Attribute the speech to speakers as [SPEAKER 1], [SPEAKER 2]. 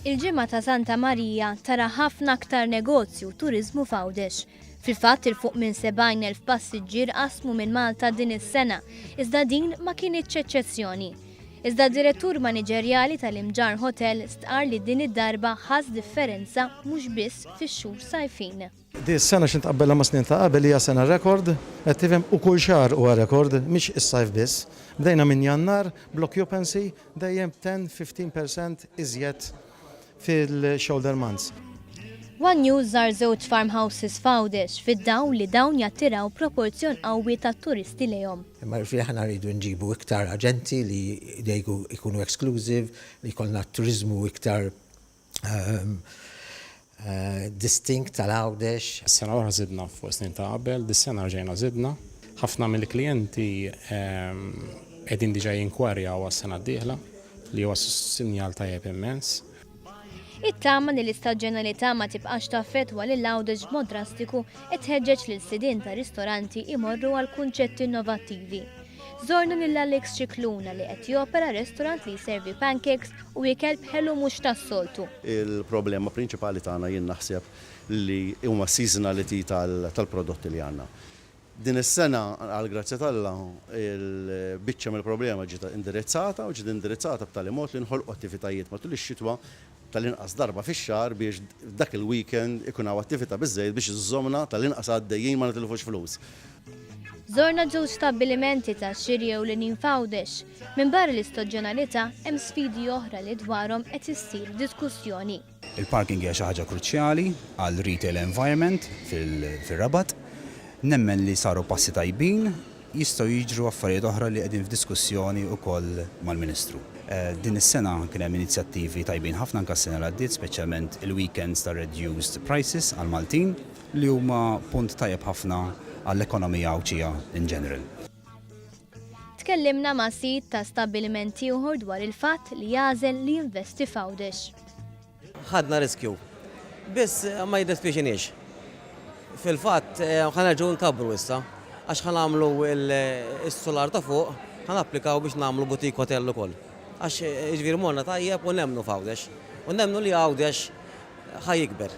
[SPEAKER 1] Il-ġimgħa ta' Santa Marija tara ħafna aktar negozju u turiżmu f'Għawdex. Fil-fatt 'il fuq minn 70,000 passiġġier qasmu minn Malta din is-sena, iżda din ma kinitx eċċezzjoni. Iżda d-Direttur Maniġerjali tal-Imġarr Hotel stqarr li din id-darba ħass differenza mhux biss fix-xhur sajfin.
[SPEAKER 2] Di s-sena xi tqabbelha ma' snin ta' qabel hija sena rekord, qed tifhem, u kull xahar huwa rekord, mhix is-sajf biss. Bdejna minn Jannar bl-occupancy dejjem 10, 15 percent iżjed fil-shoulder months.
[SPEAKER 1] One News żar żewġ farmhouses f'Għawdex fid-dawl li dawn jattiraw proporzjon qawwi ta' turisti lejhom.
[SPEAKER 3] Imma jiġifieri aħna rridu nġibu iktar aġenti li jkunu exclusive, li jkollna turiżmu iktar distinct tal-Għawdex.
[SPEAKER 4] Is-sena l-oħra żidna fuq is-snin ta' qabel, dis-sena rġajna żidna. Ħafna mill-klijenti qegħdin diġà jinkwarjaw għas-sena d-dieħla, li huwa sinjal tajjeb immens.
[SPEAKER 1] It-tama li l-istaġjonalità ma tibqax taffettwa lil Għawdex b'mod drastiku qed tħeġġeġ lil sidien ta' ristoranti jmorru għal kunċetti innovattivi. Żorna lil Alex Scicluna li qed jopera restorant li jservi pancakes u ikel b'ħelu mhux tas-soltu.
[SPEAKER 5] Il-problema prinċipali tagħna jien naħseb li huma s-seasonality tal-prodotti li għandna. Din is-sena, għall-grazzja t'Alla, il-biċċa mill-problema ġiet indirizzata u ġiet indirizzata b'tali mod li nħolqu attivitajiet matul ix-xitwa tal-inqas darba fix-xahar biex dak il-weekend ikun hawn attività biżżejjed biex iżżommna tal-inqas għaddejjin ma nitilfux flus.
[SPEAKER 1] Żorna żewġ stabbilimenti ta' xiri ewlenin f'Għawdex. Minbarra l-istaġjonalità, hemm sfidi oħra li dwarhom qed issir diskussjoni.
[SPEAKER 6] Il-parking hija xi ħaġa kruċjali għal retail environment fir-Rabat. Nemmen li saru passi tajbin, jistgħu jiġru affarijiet oħra li qegħdin f'diskussjoni wkoll mal-Ministru. Din is-sena kien hemm inizjattivi tajbin ħafna anke s-sena li għaddiet, speċjalment il-weekends ta' reduced prices għall-Maltin li huma punt tajjeb ħafna għall-ekonomija Għawdxija in general.
[SPEAKER 1] Tkellimna ma' sid ta' stabbiliment ieħor dwar il-fatt li għażel li jinvesti f'Għawdex.
[SPEAKER 7] Ħadna riskju. Biss ma jiddispjaċiniex. Fil-fatt ħa nerġgħu nkabbru issa għax ħa nagħmlu s-sular ta' fuq, ħa napplikaw biex nagħmlu boutique hotel ukoll. Għax jiġifieri morna tajjeb u nemmnu f'Għawdex. U nemmnu li Għawdex ħa jikber.